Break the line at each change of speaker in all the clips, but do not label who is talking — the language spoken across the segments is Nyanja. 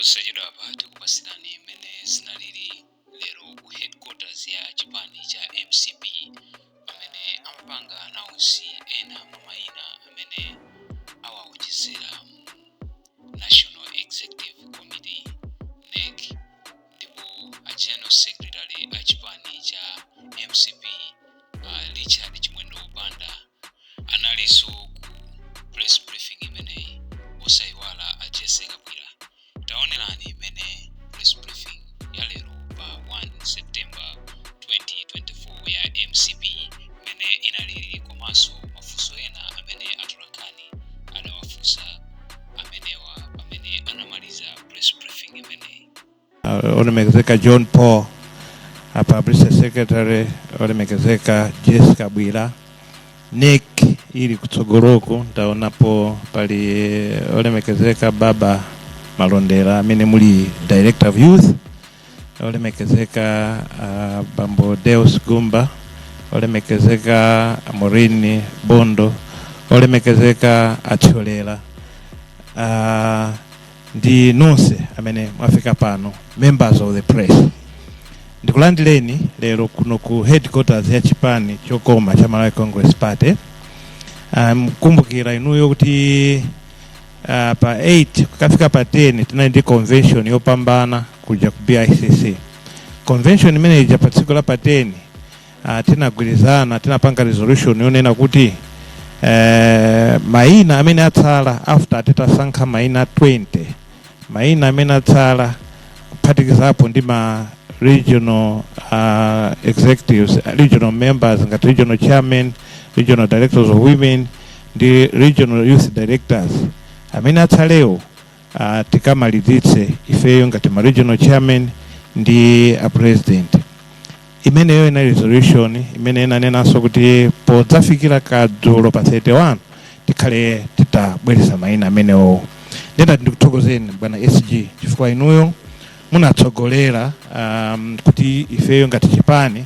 Posachedwapa tikupatsirani mmene zinalili lero ku headquarters ya chipani cha MCP pamene amapanga announce ena mwa mayina amene awawonjezera mu National Executive Committee, NEC, ndipo a General Secretary a chipani cha MCP, Richard Chimwendo Banda, analinso ku press briefing imeneyi, osayiwala a Jesse Kabwira. Taonerani imene press briefing ya lero pa 1 September 2024 ya MCP imene inalili, komanso mafunso ena amene atolankhani adawafunsa amenewa pamene anamaliza press briefing imeneyi.
Olemekezeka John Paul, a publicity secretary, olemekezeka Jessica Kabwira, NEC ili kutsogoloku, ndaonapo pali olemekezeka Baba Malondera amene muli director of youth, olemekezeka Bambo Deus Gumba, olemekezeka Maureen Bondo, olemekezeka Athyolera, ndi nonse amene mwafika pano, members of the press, ndikulandireni lero kuno ku headquarters ya chipani chokoma cha Malawi Congress Party. Mkumbukira inuyo kuti pa 8 kukafika pa 10 tinali ndi convention yopambana kuja ku BICC. Convention imene ija, pa tsiku la pa 10 tinagwirizana, tinapanga resolution yonena kuti mayina amene atsala after titasankha mayina 20, mayina amene atsala kuphatikizapo ndi ma regional executives, regional members ngati regional chairman, regional directors of women ndi regional youth directors, amene atsalewo tikamalizitse ifeyo ngati ma regional chairman ndi a president. Imeneyo ina resolution imene inanenanso kuti podzafikira kadzulo pa 31 tikhale titabweresa mayina amenewo. Ndendati ndikuthokozeni, bwana SG, chifukwa inuyo munatsogolera kuti ifeyo ngati chipani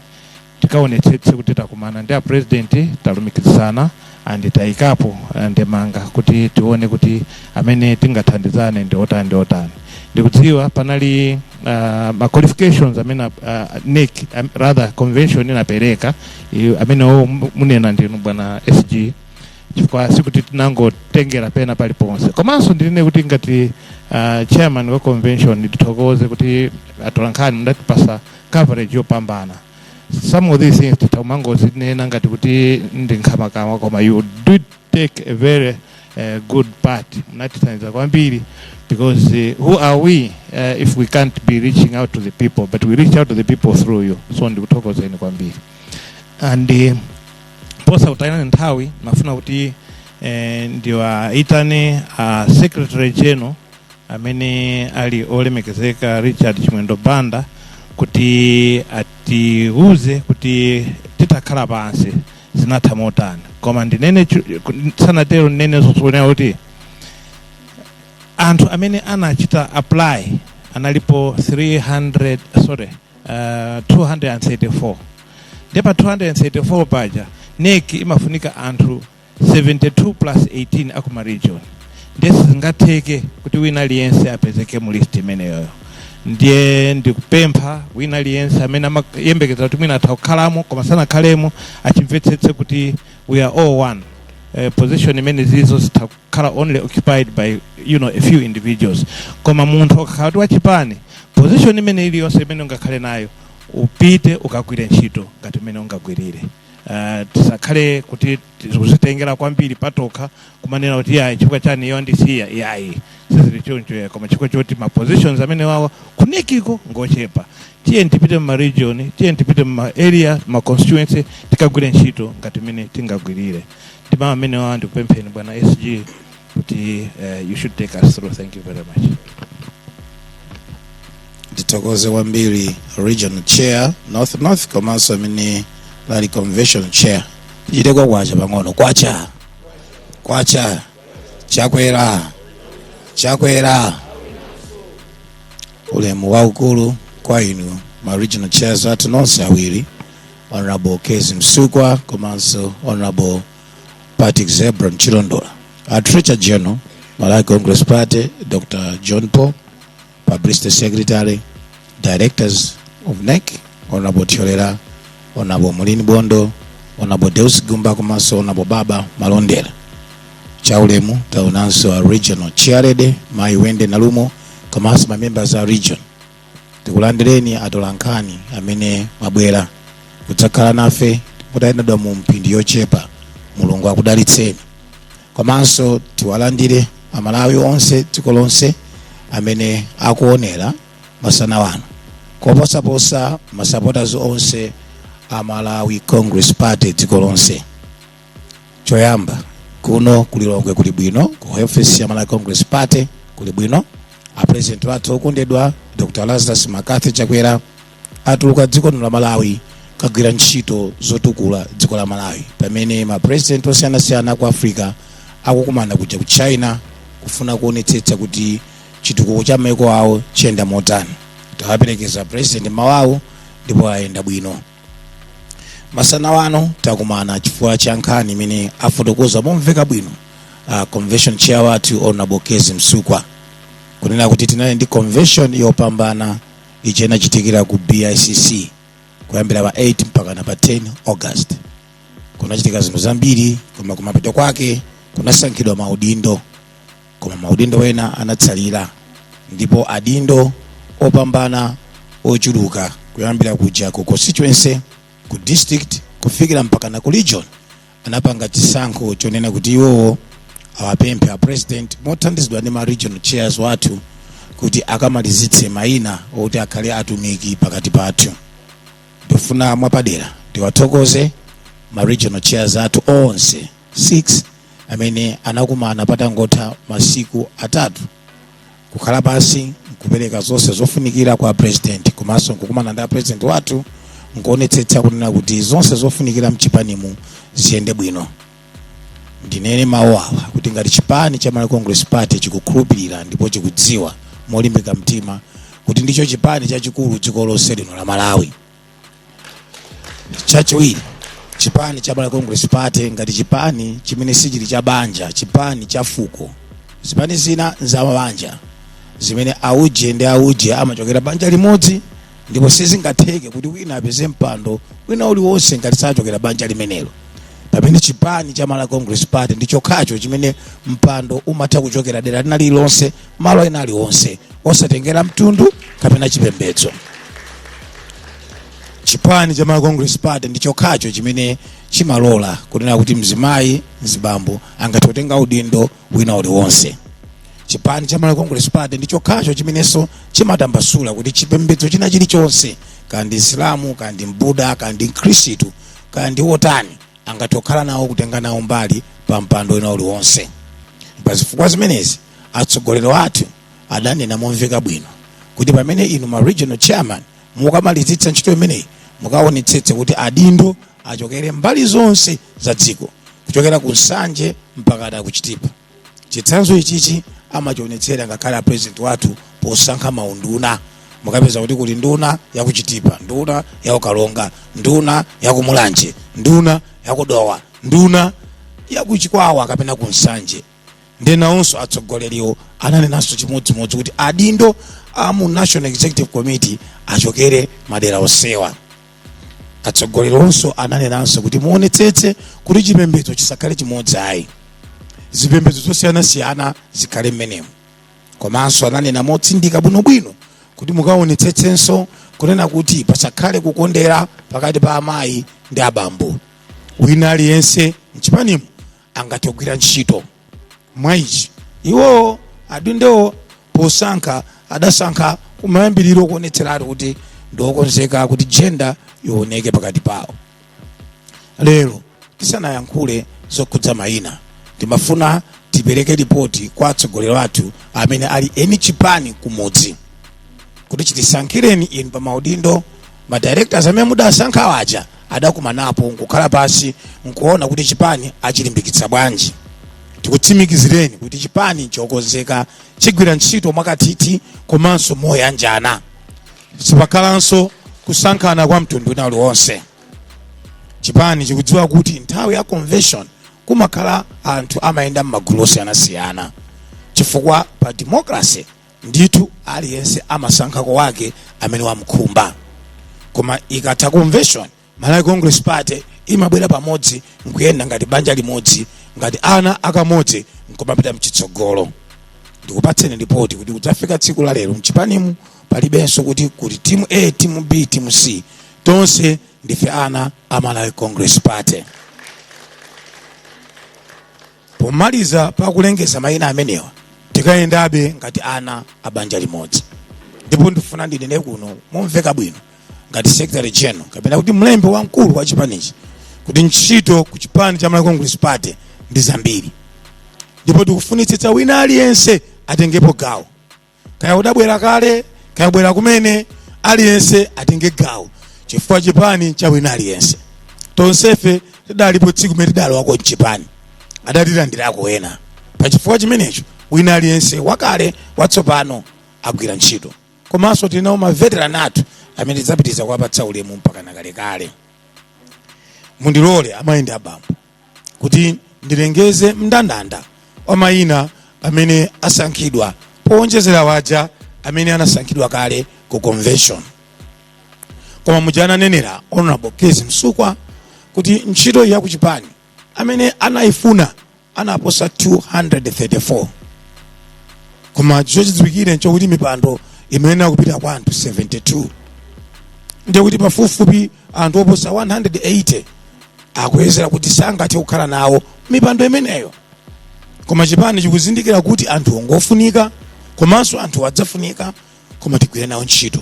tikaonetsetse kuti takumana ndi a president, talumikizana and tayikapo ndemanga kuti tione kuti amene tingathandizane ndi otani ndi otani. Ndikudziwa panali ma qualifications amene NEC, rather convention inapereka, amene munena ndinu, bwana SG, chifukwa sikuti tinangotengera pena paliponse. Komanso ndinene kuti ngati chairman wa convention, ndithokoze kuti atolankhani mundatipasa coverage yopambana. Some of these things titaumangozinena ngati kuti ndi nkhamakama, koma you did take a very good part. Munatithandiza kwambiri because who are we if we can't be reaching out to the people? But we reach out to the people through you, so ndikuthokozeni kwambiri. And posakutayirani nthawi, mafuna kuti ndiwaitane secretary general amene ali olemekezeka Richard Chimwendo Banda kuti atiuze kuti titakhala pansi zinatha motani. Koma ndinene sanatero, ndinene zoonera kuti anthu amene anachita apply analipo 300, sorry, 234. Ndi pa 234 paja NEC imafunika anthu 72 plus 18 akuma region, ndiye sizingatheke kuti wina aliyense apezeke mu list imeneyoyo. Ndiye ndikupempha wina aliyense amene amayembekeza kuti mwina atha kukhalamo koma sanakhalemo, achimvetsetse kuti we are all one. Position imene zizo zitha kukhala only occupied by a few individuals, koma munthu akakhala kuti wachipani, position imene iliyonse imene ungakhale nayo, upite ukagwire ntchito ngati imene ungagwirire. Tisakhale kuti tikuzitengera kwambiri patokha, kumanena kuti yayi, chifukwa chani iyo ndisiya? Yayi, sizili choncho ya, koma chifukwa choti ma positions amene wawa ku NEC ko ngochepa, tiye tipite mma region, tiye tipite mma area, ma constituency, tikagwire ntchito ngati imene tingagwirire. Ndi mawu amene wawa, ndikupempheni, bwana SG, kuti you should take us through. Thank you very much.
Ndithokoze kwambiri regional chair North North, komanso amene lali convention chair. Tichite kwa kwacha pang'ono. Kwacha, kwacha! Chakwera, Chakwera! Ulemu waukulu kwa inu ma regional chairs athu nonse awiri, Honorable Kezi Msukwa komanso Honorable Patrick Zebron Chilondola, a Treasurer General, Malawi Congress Party, Dr John Paul, Publicity Secretary, Directors of NEC, Honorable Thyolera, Honorable Mulini Bondo, Honorable Deus Gumba komanso Honorable Baba Malondera. Chaulemu taonanso a Regional Chairlady Mayi Wende Nalumo komanso ma members a region. Tikulandireni atolankhani amene mwabwera kudzakhala nafe mutayenedwa mu mphindi yochepa. Mulungu akudalitseni. Komanso tiwalandire Amalawi onse dziko lonse amene akuonera masana wano, koposaposa masupporters onse a Malawi Congress Party dziko lonse. Choyamba, kuno kulilongwe kuli bwino, ku office ya Malawi Congress Party kuli bwino. A President wathu okondedwa Dr Lazarus McCarthy Chakwera atuluka dziko lino la Malawi kagwira ntchito zotukula dziko la Malawi, pamene ma president osiyanasiyana ku Africa akukumana kuja ku China kufuna kuonetsetsa kuti chitukuko cha maiko awo chiyenda motani. Tawaperekeza President mawawo ndipo ayenda bwino. Masana wano takumana chifukwa cha nkhani imene afotokoza momveka bwino Convention Chair wathu Honorable Kezzie Msukwa, kunena kuti tinali ndi convention yopambana ija inachitikira ku BICC kuyambira pa 8 mpaka na pa 10 August. Kunachitika zinthu zambiri, koma kumapeto kwake kunasankhidwa maudindo, koma maudindo ena anatsalira, ndipo adindo opambana ochuluka kuyambira kuja ku constituency, ku district, kufikira mpaka na ku region anapanga chisankho chonena kuti iwowo awapemphe a President mothandizidwa ndi ma regional chairs wathu kuti akamalizitse mayina oti akhale atumiki pakati pathu. Ndifuna mwapadera ndiwathokoze ma regional chairs athu onse 6 amene anakumana patangotha masiku 3 kukhala pansi nkupereka zonse zofunikira kwa President, komanso nkukumana ndi President wathu nkuonetsetsa kunena kuti zonse zofunikira mchipanimu ziyende bwino. Ndinene mawu awa kuti ngati chipani cha Malawi Congress Party chikukhulupirira ndipo chikudziwa molimbika mtima kuti ndicho chipani chachikulu dziko lonse lino la Malawi. Chachiwiri, chipani cha Malawi Congress Party ngati chipani chimene sichili cha banja, chipani cha fuko. Zipani zina nzamabanja zimene auje ndi auje amachokera banja limodzi, ndipo sizingatheke kuti wina apeze mpando wina uliwonse ngati sachokera banja limenelo, pamene chipani cha Malawi Congress Party ndi chokhacho chimene mpando umatha kuchokera dera lina lililonse, malo ena aliwonse, osatengera mtundu kapena chipembedzo. Chipani cha Malawi Congress Party ndi chokhacho chimene chimalola kunena kuti mzimayi, mzibambo angathe kutenga udindo wina uliwonse. Chipani cha Malawi Congress Party ndi chokhacho chimenenso chimatambasula kuti chipembedzo china chilichonse, kandi Isilamu, kandi Mbuda, kandi Mkhristu, kandi wotani, angathe kukhala nawo, kutenga nawo mbali pa mpando wina uliwonse. Pa zifukwa zimenezi, atsogoleri athu adanena momveka bwino kuti pamene inu ma regional chairman mukamalizitsa ntchito imeneyi, mukaonetsetse kuti adindo achokere mbali zonse za dziko, kuchokera ku Nsanje mpaka ku Chitipa. Chitsanzo ichichi amachionetsera ngakhale a President wathu posankha maunduna. Mukapeza kuti kuli nduna yakuchitipa, nduna yakukalonga, nduna yakumulanje, nduna yakudowa, nduna yakuchikwawa kapena ku Nsanje. Ndenawonso atsogoleriwo ananenanso chimodzimodzi kuti adindo a mu National Executive Committee achokere madera onsewa. Atsogoleri onso ananenanso kuti muonetsetse kuti chipembedzo chisakhale chimodzi ayi, zipembedzo zosiyanasiyana zikhale mmenemo. Komanso ananena motsindika bwinobwino kuti mukaonetsetsenso kunena kuti pasakhale kukondera pakati pa amayi ndi abambo, wina aliyense mchipanimo angathe kugwira ntchito. Mwa ichi, iwowo adindowo posankha adasankha kumayambiriro kuonetseratu kuti ndiokonzeka kuti gender ioneke pakati pawo. Lero tisanayankhule zokhudza mayina, timafuna tipereke ripoti kwa atsogoleri athu amene ali eni chipani kumudzi kuti chitisankhireni inu pa maudindo. Ma directors amene mudasankha aja adakumanapo nkukhala pasi nkuona kuti chipani achilimbikitsa bwanji. Tikutsimikizireni kuti chipani chokonzeka chigwira ntchito mwakathithi komanso moyanjana, sipakhalanso kusankhana kwa mtundu wina uliwonse. Chipani chikudziwa kuti nthawi ya convention kumakhala anthu amayenda m'magulu osiyanasiyana, chifukwa pa democracy Ndithu aliyense amasankhako wake amene wamkhumba, koma ikatha convention, Malawi Congress Party imabwera pamodzi nkuyenda ngati banja limodzi, ngati ana akamodzi, nkumapita mchitsogolo. Ndikupatseni ripoti kuti kudzafika tsiku la lero, mchipanimu palibenso kuti team A, team B, team C. Tonse ndife ana a Malawi Congress Party. Pomaliza pakulengeza mayina amenewa, tikayendabe ngati ana a banja limodzi. Ndipo ndifuna ndinene kuno momveka bwino, ngati secretary general kapena kuti mlembi wamkulu wa chipanichi, kuti ntchito ku chipani cha Malawi Congress Party ndi zambiri, ndipo tikufunitsitsa wina aliyense atengepo gawo. Kaya udabwera kale, kaya ubwera kumene, aliyense atenge gawo, chifukwa chipani cha wina aliyense. Tonsefe tidalipo tsiku imene tidalowako mchipani, adatilandirako ena. Pachifukwa chimenecho, wina aliyense, wakale, watsopano, agwira ntchito. Komanso tinawo maveteran athu amene tidzapitiriza kuwapatsa ulemu mpaka nakalekale. Mundilole, amayi ndi abambo, kuti ndilengeze mndandanda wa mayina amene asankhidwa powonjezera waja amene anasankhidwa kale ku convention. Koma muja ananenera Honorable Kezzie Msukwa kuti ntchito ya kuchipani amene anayifuna anaposa 234, koma chochidziwikire nchokuti mipando imayenera kupita kwa anthu 72. Ndiye kuti pafupifupi anthu oposa 180 akuyezera kuti sangathe kukhala nawo mipando imeneyo. Koma chipani chikuzindikira kuti anthu ongofunika, komanso anthu adzafunika, koma tigwire nawo ntchito.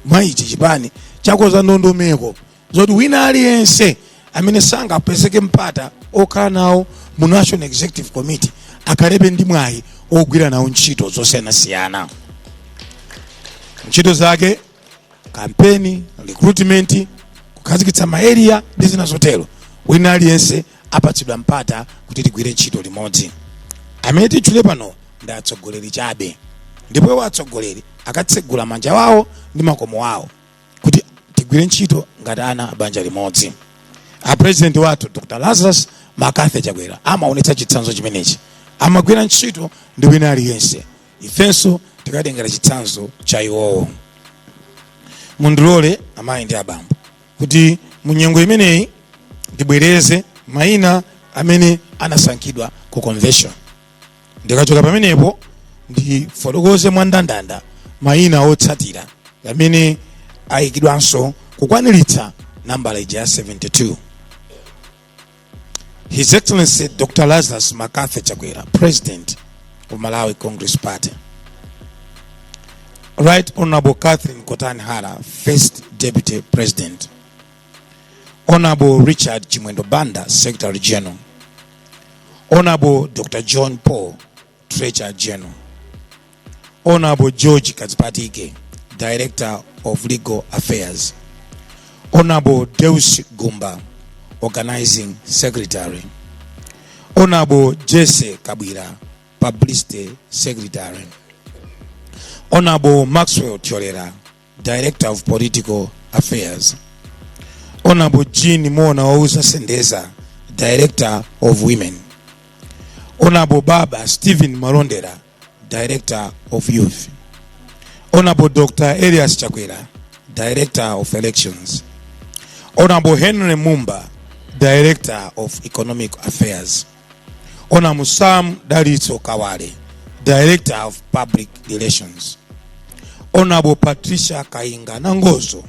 Mwa ichi, chipani chakonza ndondomeko zoti wina aliyense amene sangapezeke mpata okhala nawo mu National Executive Committee akhalebe ndi mwayi ogwira nawo ntchito zosiyanasiyana. Ntchito zake: kampeni, recruitment, kukhazikitsa ma area ndi zina zotero. Wina aliyense apatsidwa mpata kuti tigwire ntchito limodzi. Amene titchule pano ndi atsogoleri chabe, ndipo iwo atsogoleri akatsegula manja wawo ndi makomo awo kuti tigwire ntchito ngati ana a banja limodzi. A President wathu Dr Lazarus McCarthy Chakwera amaonetsa chitsanzo chimenechi, amagwira ntchito ndi wina aliyense. Ifenso tikatengera chitsanzo cha iwowo. Mundilole, amayi ndi abambo, kuti munyengo imeneyi ndibwereze mayina amene anasankhidwa ku convention. Ndikachoka pamenepo, ndifotokoze mwandandanda mayina otsatira amene ayikidwanso kukwaniritsa nambala ija ya 72. His Excellency Dr Lazarus McCarthy Chakwera, President of Malawi Congress Party; Right Honorable Catherine Gotani Hara, First Deputy President; Honorable Richard Chimwendo Banda, Secretary General; Honorable Dr John Paul, Treasurer General; Honorable George Kadzipatike, Director of Legal Affairs; Honorable Deus Gumba, Organizing Secretary; Honorable Jesse Kabwira, Publicity Secretary; Honorable Maxwell Cholera, Director of Political Affairs; Honorable Jean Mona Wauza Sendeza, Director of Women; Honorable Baba Stephen Malondera, Director of Youth; Honorable Dr. Elias Chakwera, Director of Elections; Honorable Henry Mumba, Director of Economic Affairs; Honorable Sam Dalitso Kawale, Director of Public Relations; Honorable Patricia Kainga Nangozo,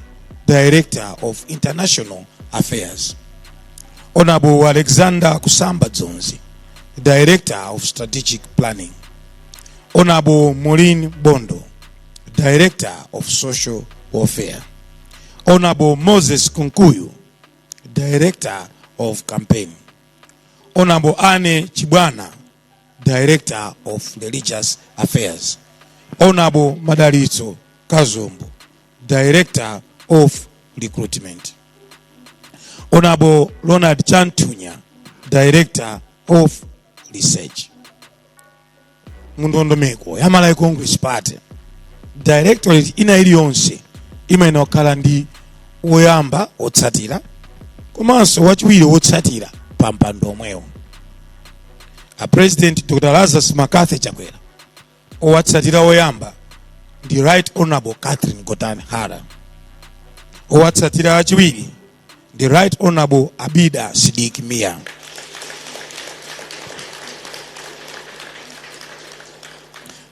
Director of International Affairs; Honorable Alexander Kusamba Dzonzi, Director of Strategic Planning; Honorable Maureen Bondo, Director of Social Welfare; Honorable Moses Kunkuyu, Director of Campaign; Honorable Anne Chibwana, Director of Religious Affairs; Honorable Madalitso Kazombo, Director of Recruitment; Honorable Ronald Chantunya, Director of Research. Mundondomeko ya Malawi Congress Party, directorate ina iliyonse imayenera kukhala ndi woyamba wotsatira komanso wachiwiri wotsatira pa mpando omwewo. A President Dr Lazarus McCarthy Chakwera Owatsatira oyamba ndi Right Honorable Catherine Gotani Hara. Owatsatira achiwiri ndi Right Honorable Abida Sidik Mia.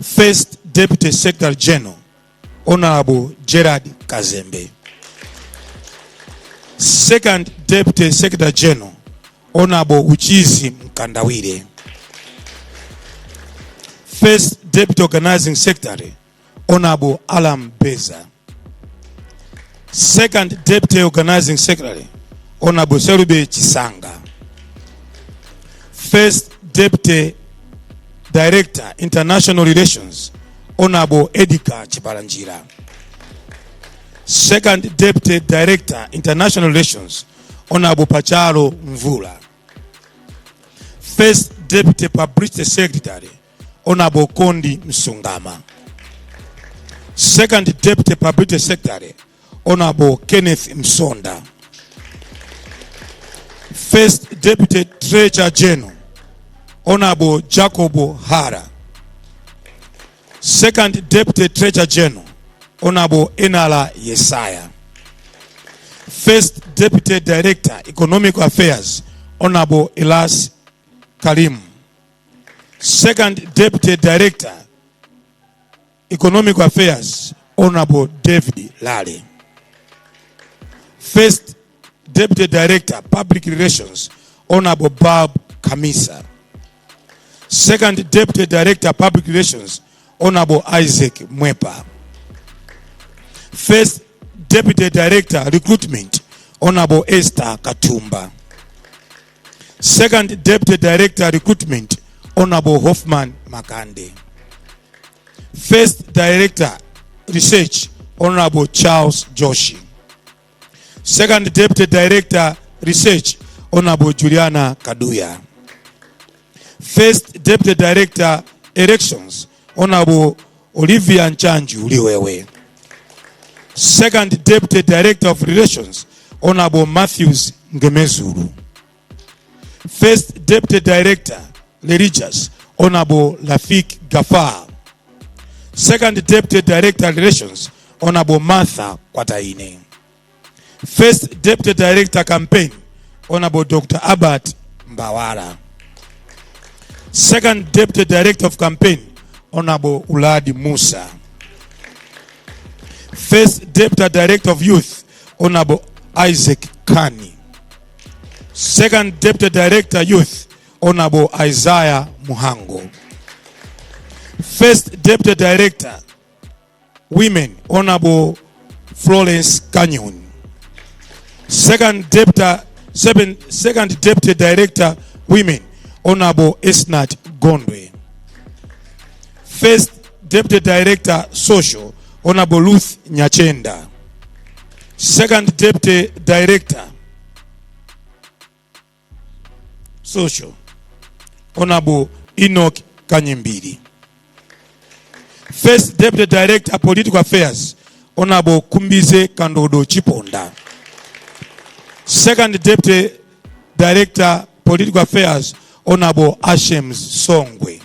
First Deputy Secretary General, Honorable Gerard Kazembe. Second Deputy Secretary General, Honorable Uchizi Mkandawire. First Deputy Organizing Secretary, Honorable Alam Beza. Second Deputy Organizing Secretary, Honorable Selube Chisanga. First Deputy Director, International Relations, Honorable Edgar Chibalanjira. Second Deputy Director, International Relations, Honorable Pachalo Mvula. First Deputy Publicity Secretary, Honorable Kondi Msungama. Second Deputy Publicity Secretary, Honorable Kenneth Msonda. First Deputy Treasurer General, Honorable Jacob Hara. Second Deputy Treasurer General, Honorable Enala Yesaya. First Deputy Director, Economic Affairs, Honorable Elas Karim. Second Deputy Director, Economic Affairs, Honorable David Lale. First Deputy Director, Public Relations, Honorable Bob Kamisa. Second Deputy Director, Public Relations, Honorable Isaac Mwepa. First Deputy Director, Recruitment, Honorable Esther Katumba. Second Deputy Director, Recruitment, Honorable Hoffman Makande. First Director, Research, Honorable Charles Joshi. Second Deputy Director, Research, Honorable Juliana Kaduya. First Deputy Director, Elections, Honorable Olivia Nchanju Liwewe. Second Deputy Director of Relations, Honorable Matthews Ngemezulu. First Deputy Director, Religious, Honorable Lafik Gafar. Second Deputy Director, Relations, Honorable Martha Kwataine. First Deputy Director, Campaign, Honorable Dr. Albert Mbawala. Second Deputy Director of Campaign, Honorable Uladi Musa. First Deputy Director of Youth, Honorable Isaac Kani. Second Deputy Director Youth, Honorable Isaiah Muhango. First Deputy Director Women, Honorable Florence Canyon. Second Deputy Director Women, Honorable Esnat Gondwe. First Deputy Director Social, Honorable Ruth Nyachenda. Second Deputy Director Social, Honorable Enoch Kanyimbiri. First Deputy Director Political Affairs, Honorable Kumbize Kandodo Chiponda. Second Deputy Director Political Affairs, Honorable Ashems Songwe.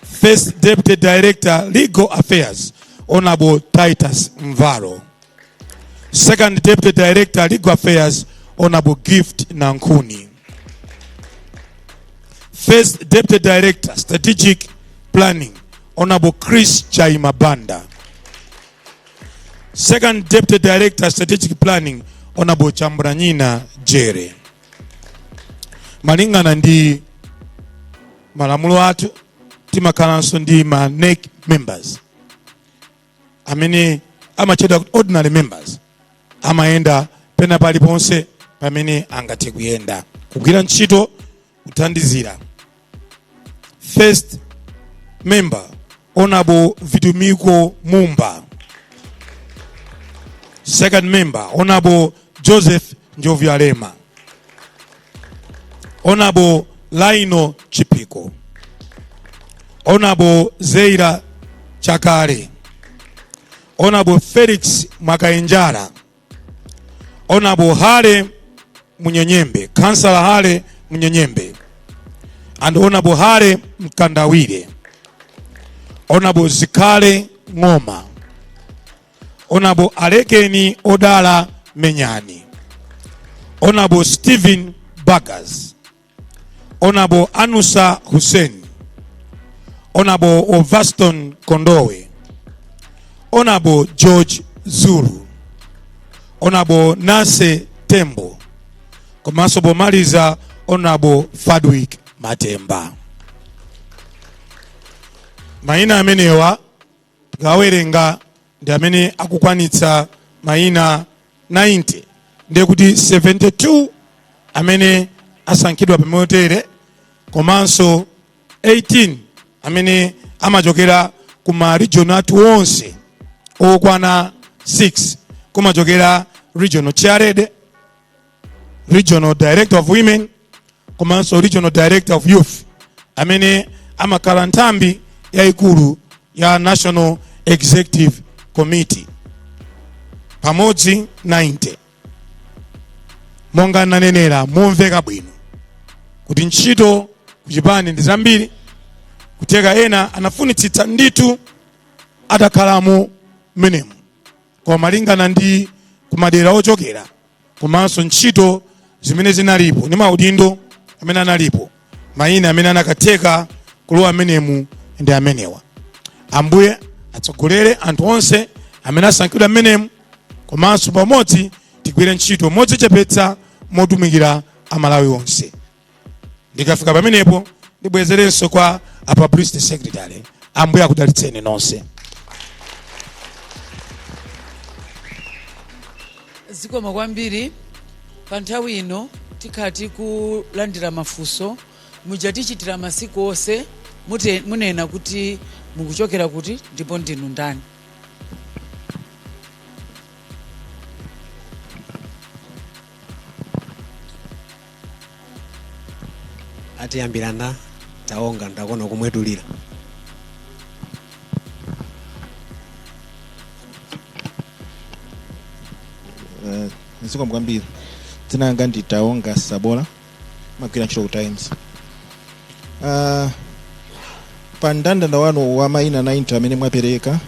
First Deputy Director Legal Affairs, Honorable Titus Mvaro. Second Deputy Director Legal Affairs, Honorable Gift Nankuni. First Deputy Director Strategic Planning, Honorable Chris Chaima Banda. Second Deputy Director Strategic Planning, Honorable Chambranyina Jere. Malingana ndi malamulo athu, timakhalanso ndi ma NEC members amene amatchedwa kuti ordinary members, amayenda pena paliponse pamene angathe kuyenda, kugwira ntchito, kuthandizira. First member, Honorable Vitumiko Mumba. Second member, Honorable Joseph Njovyalema. Honorable Laino Chipiko. Honorable Zeira Chakale. Honorable Felix Mwakainjara. Honorable Hale Munyenyembe, Councillor Hale Munyenyembe, and Honorable Hale Mkandawire.
Honorable Zikhale Ng'oma, Honorable Alekeni Odala Menyani, Honorable Stephen Bagas, Honorable Anusa Hussein, Honorable Ovaston Kondowe, Honorable George Zulu, Honorable Nase Tembo, komanso pomaliza Honorable Fadwick Matemba. Mayina amenewa tikawerenga ndi amene akukwanitsa mayina 90, ndiye kuti 72 amene asankhidwa pamotere komanso 18 amene amachokera ku ma region athu onse okwana 6, kumachokera regional chairlady, regional director of women komanso regional director of youth, amene amakhala nthambi yayikulu ya National Executive Committee, pamodzi 90. Monga nanenera momveka bwino kuti ntchito kuchipani ndi zambiri, kuteka ena anafunitsitsa ndithu atakhalamo mmenemu, koma malingana ndi kumadera ochokera komanso ntchito zimene zinalipo ndi maudindo amene analipo, mayina amene anakatheka kulowa mmenemu ndi amenewa. Ambuye atsogolere anthu onse amene asankhidwa mmenemu, komanso pamodzi tigwire ntchito modzichepetsa motumikira Amalawi onse. Ndikafika pamenepo ndibwezerenso kwa a publicity secretary. Ambuye akudalitseni nonse.
Zikomo kwambiri. Pa nthawi ino tikhala tikulandira mafunso muja tichitira masiku onse. Munena kuti mukuchokera kuti ndipo ndinu ndani.
Atiyambirana Taonga, ndakona kumwetulira.
Zikomo kwambiri. Dzina langa ndi Taonga Sabola, magwira ntchito ku Times. Pa mndandanda wanu wa mayina 90 amene mwapereka,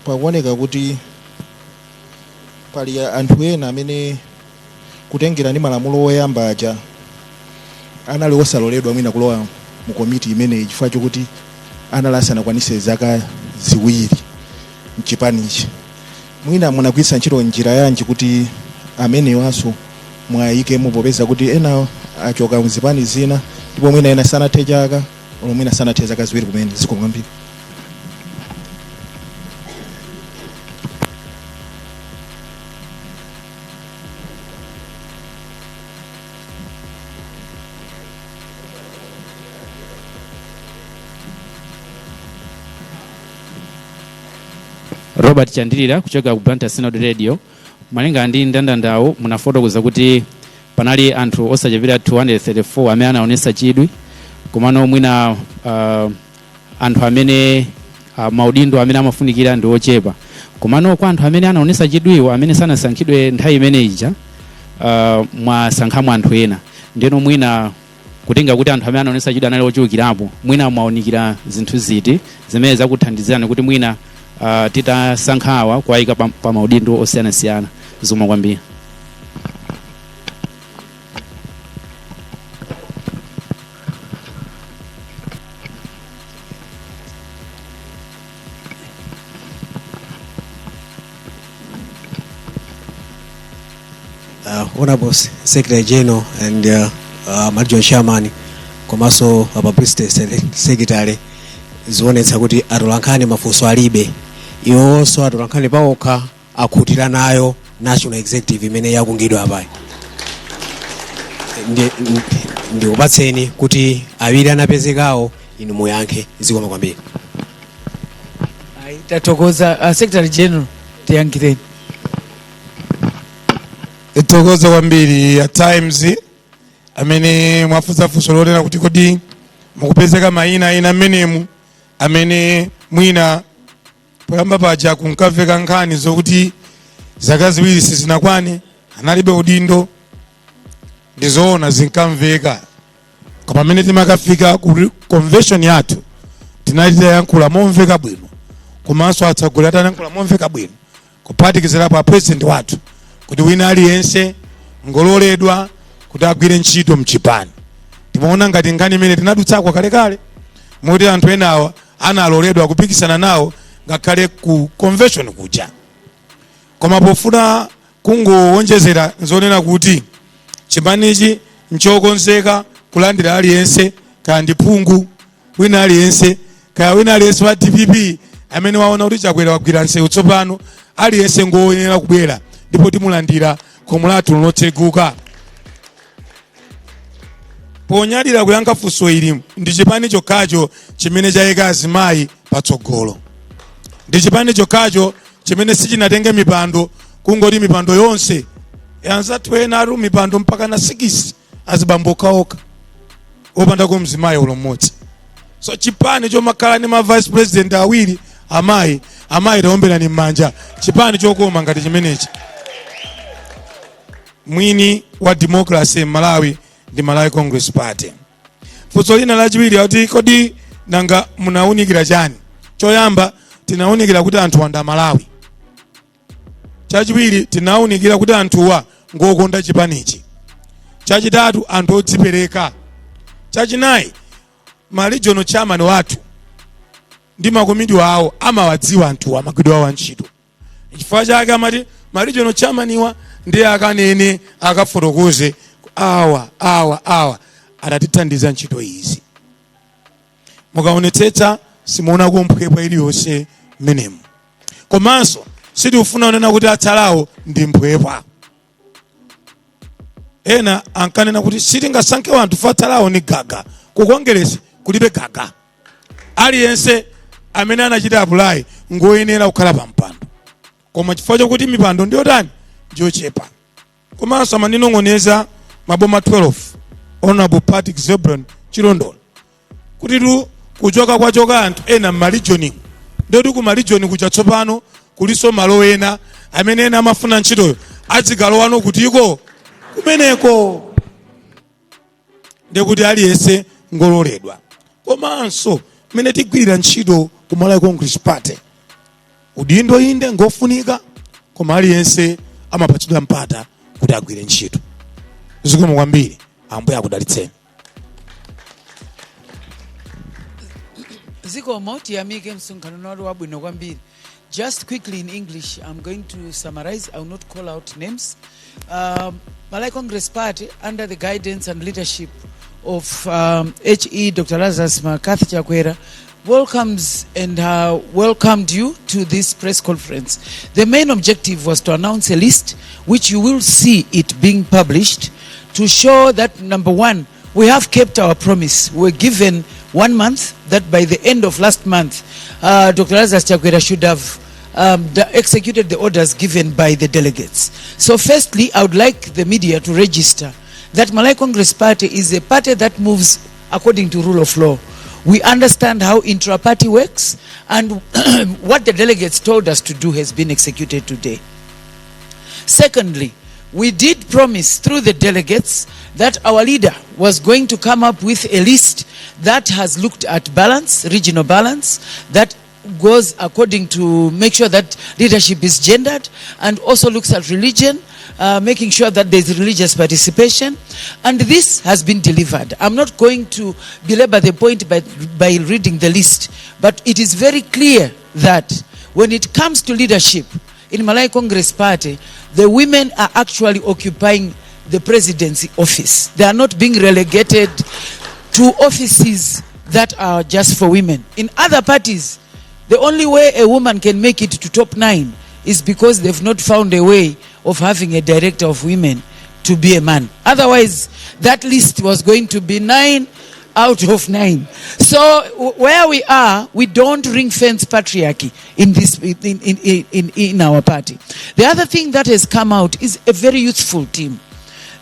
pakuoneka kuti pali anthu ena amene kutengera ndi malamulo oyamba aja anali osaloledwa mwina kulowa mu komiti imeneyi chifukwa chokuti anali asanakwanise zaka 2 mchipanichi. Mwina munagwiritsa ntchito njira yanji kuti amenewanso mwayikemo, popeza kuti ena achoka mzipani zina ndipo mwina ena sanathe chaka olo mwina sanathe zaka 2 kumene? Zikomo kwambiri.
Robert Chandilira kuchoka ku Blantyre Synod Radio. Malinga ndi mndandandawo, munafotokoza kuti panali anthu osachepera 234 amene anaonesa chidwi, komano mwina anthu amene maudindo amene amafunikira ndi ochepa. Komano kwa anthu amene anaonesa chidwiwo amene sanasankhidwe nthawi imene ija, mwasankhamo anthu ena. Ndeno mwina kutenga kuti anthu amene anaonesa chidwi anali ochulukirapo, mwina mwaonikira zinthu ziti zimene zakuthandizirani kuti mwina titasankha awa kuwayika pa maudindo osiyanasiyana? Zikomo kwambiri.
Honorable Secretary General and Regional Chairman komanso Publicity Secretary, zionetsa kuti atolankhani mafunso alibe. Iwonso atolankhani pawokha akhutira nayo National Executive imene yakungidwa apayi. Ndikupatseni kuti awiri anapezekawo inu muyankhe. Zikomo kwambiri.
Ayi, tathokoza. Secretary General, tiyankhireni.
Tithokoze kwambiri ya Times amene mwafunsa funso lonena kuti kodi mukupezeka mayina ena mmenemu amene mwina poyamba paja kunkamveka nkhani zokuti zaka 2 sizinakwane analibe udindo. Ndizoona, zinkamveka. Koma pamene timakafika ku convention yathu, tinali titayankhula momveka bwino, komanso atsogoleri atayankhula momveka bwino, kuphatikizirapo a president wathu, kuti wina aliyense ngololedwa kuti agwire ntchito mchipani. Timaona ngati nkhani imene tinadutsako kalekale, moti anthu enawa analoledwa kupikisana nawo ngakhale ku convention kuja. Koma pofuna kungowonjezera, nzonena kuti chipanichi nchokonzeka kulandira aliyense, kaya ndi phungu wina aliyense, kaya wina aliyense wa DPP amene waona kuti Chakwera wagwira nsewu tsopano, aliyense ngoyenera kubwera ndipo timulandira, khomo lathu lotseguka. Ponyadira kuyankha funso ili, ndi chipani chokhacho chimene chayika azimayi patsogolo. Ndi chipani chokhacho chimene sichinatenge mipando kungoti mipando yonse anzathu ena atu mipando mpaka na 6, azibambo okhaokha, opandako mzimayi ulo mmodzi. So chipani chomakhala ndi ma vice president awiri amayi. Amayi, taomberani m'manja. Chipani chokoma ngati chimenechi, mwini wa democracy m'Malawi ndi Malawi Congress Party. Funso lina lachiwiri akuti, kodi nanga munawunikira chani? Choyamba, tinawunikira kuti anthu wanda Malawi. Chachiwiri, tinawunikira kuti anthuwa ngokonda chipanichi. Chachitatu, anthu odzipereka. Chachinayi, ma regional chairman wathu ndi makomiti awo amawadziwa anthuwa, magwidwe awo antchito. Chifukwa chake amati ma regional chairman iwa ndiye akanene, akafotokoze, awa awa awa atatithandiza ntchito izi. Mukaonetsetsa, simuonako mphwepwa iliyonse mmenemu. Komanso sitikufuna kunena kuti atsalawo ndi mphwepwa. Ena ankanena kuti sitingasankhe wanthu, atsalawo ni gaga. Ku Kongeresi kulibe gaga. Aliyense amene anachita apply ngoyenera kukhala pa mpando, koma chifukwa chokuti mipando ndiyotani, ndiyochepa. Komanso amandinong'oneza maboma 12, Honorable Patrick Zebron Chilondola, kuti tu kuchoka kwachoka anthu ena m'ma region, ndoti ku ma region kucha tsopano kuliso malo ena amene ena amafuna ntchitoyo adzigalowano kutiko kumeneko, ndekuti aliyense ngololedwa. Komanso mmene tigwirira ntchito ku Malawi Congress Party, udindo inde ngofunika, koma aliyense amapatsidwa mpata kuti agwire ntchito. Zikomo kwambiri, Ambuye akudalitseni.
Zikomo, tiyamike, msonkhano unali wabwino kwambiri. Just quickly in English, I'm going to summarize. I will not call out names. Malawi Congress Party, under the guidance and leadership of HE Dr. Lazarus McCarthy Chakwera, welcomes and welcomed you to this press conference. The main objective was to announce a list, which you will see it being published, to show that, number one, we have kept our promise. We were given one month, that by the end of last month, Dr. Lazarus Chakwera should have executed the orders given by the delegates. So firstly, I would like the media to register that Malawi Congress Party is a party that moves according to rule of law. We understand how intra-party works, and what the delegates told us to do has been executed today. Secondly, we did promise through the delegates that our leader was going to come up with a list that has looked at balance, regional balance, that goes according to make sure that leadership is gendered, and also looks at religion, making sure that there's religious participation. And this has been delivered. I'm not going to belabor the point by reading the list, but it is very clear that when it comes to leadership in Malawi Congress Party, the women are actually occupying the presidency office. They are not being relegated to offices that are just for women. In other parties, the only way a woman can make it to top 9 is because they've not found a way of having a director of women to be a man. Otherwise, that list was going to be 9 out of 9. So where we are, we don't ring fence patriarchy in our party. The other thing that has come out is a very youthful team.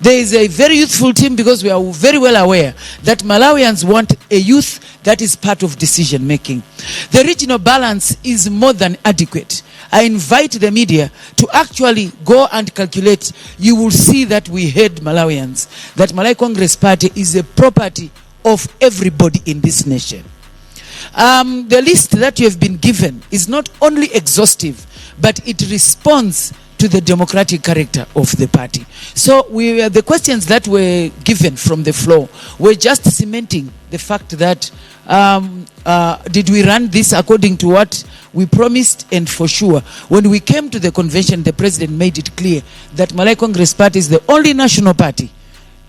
There is a very youthful team because we are very well aware that Malawians want a youth that is part of decision making. The regional balance is more than adequate. I invite the media to actually go and calculate. You will see that we heard Malawians, that Malawi Congress Party is a property of everybody in this nation. The list that you have been given is not only exhaustive, but it responds to the democratic character of the party. So the questions that were given from the floor were just cementing the fact that did we run this according to what we promised? And for sure, when we came to the convention, the president made it clear that Malawi Congress Party is the only national party.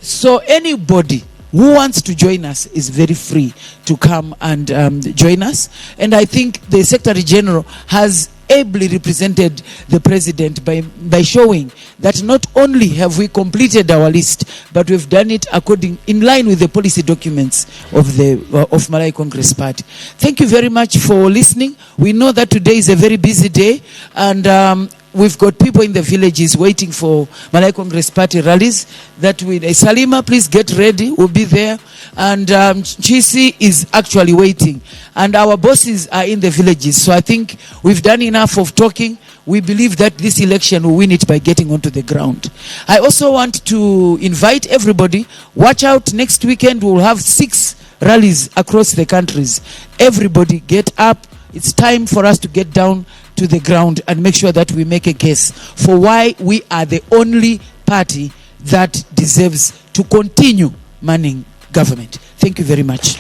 So anybody who wants to join us is very free to come and join us. And I think the Secretary General has ably represented the president by showing that not only have we completed our list, but we've done it according in line with the policy documents of Malawi Congress Party. Thank you very much for listening. We know that today is a very busy day, and we've got people in the villages waiting for Malawi Congress Party rallies. That we, Salima, please get ready. We'll be there. And Chisi is actually waiting. And our bosses are in the villages. So I think we've done enough of talking. We believe that this election will win it by getting onto the ground. I also want to invite everybody. Watch out, next weekend we'll have 6 rallies across the countries. Everybody get up. It's time for us to get down to the ground and make sure that we make a case for why we are the only party that deserves to continue manning government. Thank you very much.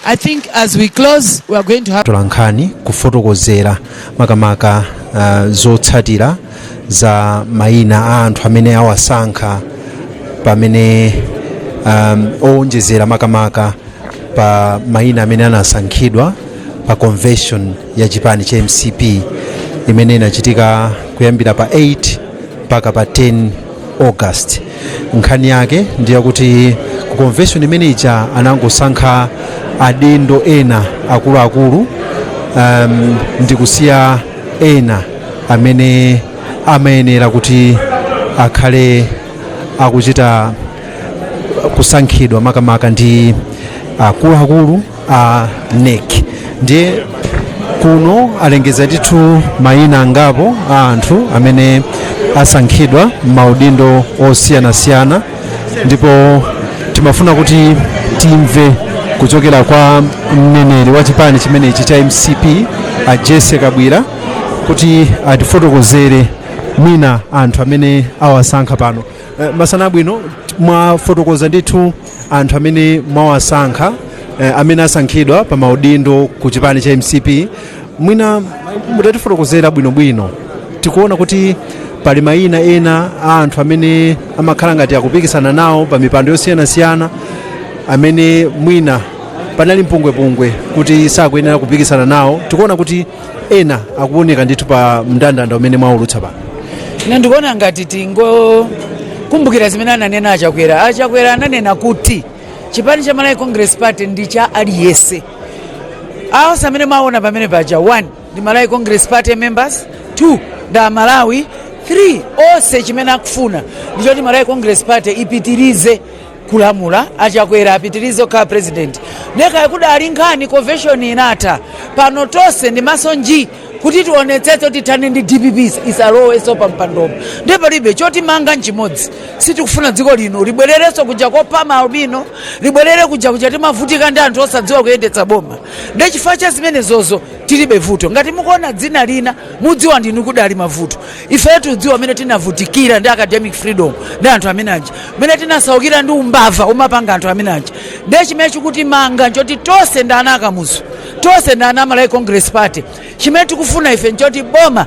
I think as we close, we are going to have
Tolankhani kufotokozera makamaka zotsatira za mayina a anthu amene awasankha pamene owonjezera makamaka pa mayina amene anasankhidwa pa convention ya chipani cha MCP imene inachitika kuyambira pa 8 mpaka pa 10 August. Nkhani yake ndiyakuti ku convention imene ija anangosankha adindo ena akuluakulu ndikusiya ena amene amayenera kuti akhale akuchita kusankhidwa makamaka ndi akuluakulu a NEC. Ndiye kuno alengeza ndithu mayina angapo a anthu amene asankhidwa m'maudindo osiyanasiyana, ndipo timafuna kuti timve kuchokera kwa mneneri wa chipani chimenechi cha MCP, a Jesse Kabwira, kuti atifotokozere mwina anthu amene awasankha pano. Masana abwino. Mwafotokoza ndithu anthu amene mwawasankha, amene asankhidwa pa maudindo ku chipani cha MCP. Mwina mutatifotokozera bwinobwino, tikuona kuti pali mayina ena a anthu amene amakhala ngati akupikisana nawo pa mipando yosiyanasiyana, amene mwina panali mpungwepungwe kuti sakuyenera kupikisana nawo. Tikuona kuti ena akuoneka ndithu pa mndandanda umene mwaulutsa pano.
Ine ndikuona ngati tingokumbukira zimene ananena Achakwera. Achakwera ananena kuti chipani cha Malawi Congress Party ndi cha aliyense. Awo amene mwaona pamene paja, 1 ndi Malawi Congress Party members, 2 ndi Amalawi, 3 onse chimene akufuna ndichoti Malawi Congress Party ipitirize kulamula, Achakwera apitirize kukhala president. Nekaye kudali nkhani, convention inatha. Pano tonse ndi maso nji kuti tionetsetse kuti tithane ndi DPP isalowenso pa mpandopo. Ndiye palibe chotimanga nchimodzi. Sitikufuna dziko lino libwererenso kuja kopha maalbino, libwerere kuja kuja timavutika ndi anthu osadziwa kuyendetsa boma. Ndiye chifukwa cha zimenezozo tilibe vuto. Ngati mukuona dzina lina, mudziwa ndinu kudali mavuto. Ifeyo tidziwa amene tinavutikira ndi academic freedom ndi anthu amene aja, amene tinasaukira ndi umbava umapanga anthu amene aja. Ndiye chimene chikutimanga nchoti tonse ndi ana Akamuzu, tonse ndi ana Amalawi Congress Party. Chimene tikufuna ife nchoti boma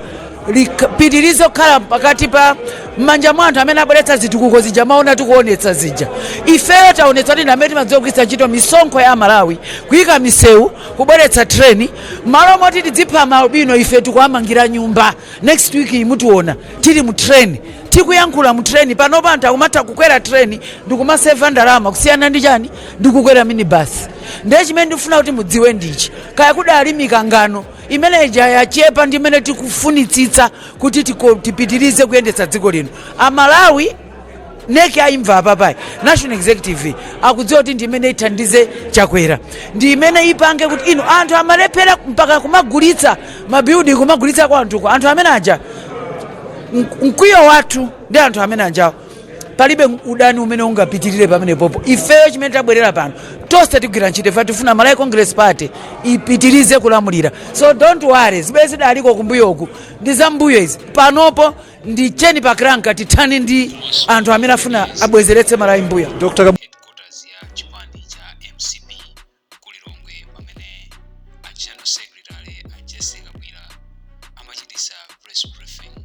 lipitirize kukhala pakati pa m'manja mwa anthu amene abweretsa zitukuko zija maona tikuonetsa zija. Ifeyo taonetsa kuti amene timadziwa kugwiritsa ntchito misonkho ya Malawi kuyika misewu, kubweretsa treni, malo moti tidzipha maalbino, ife tikuamangira nyumba. Next week imutiona tili mu treni, tikuyankhula mu treni. Panopa anthu akumatha kukwera treni ndikumaseva ndalama kusiyana ndi chani, ndikukwera minibus. Ndiye chimene ndikufuna kuti mudziwe ndichi: kaya kudali mikangano, imene ija yachepa ndi imene tikufunitsitsa kuti tipitirize kuyendetsa dziko lino. Amalawi, NEC ayimva apapayi, National Executive akudziwa kuti ndi imene ithandize Chakwera, ndi imene ipange kuti ino anthu amalephera mpaka kumagulitsa mabuilding, kumagulitsa kwa anthuko. Anthu amene aja, mkwiyo wathu ndi anthu amene ajawo. Palibe udani umene ungapitirire pamenepopo. Ifeyo chimene tabwerera pano, tonse tigwira ntchito. Ife tifuna Malawi Congress Party ipitirize kulamulira, so don't worry. Zimene zidaliko kumbuyoku ndi zambuyo izi. Panopo ndi cheni pakranka, tithane ndi anthu amene afuna abwezeretse Malawi mbuyo.
Dr.
Headquarters ya chipani cha MCP ku Lilongwe, pamene a general secretary a Jessie Kabwila amachitisa press briefing.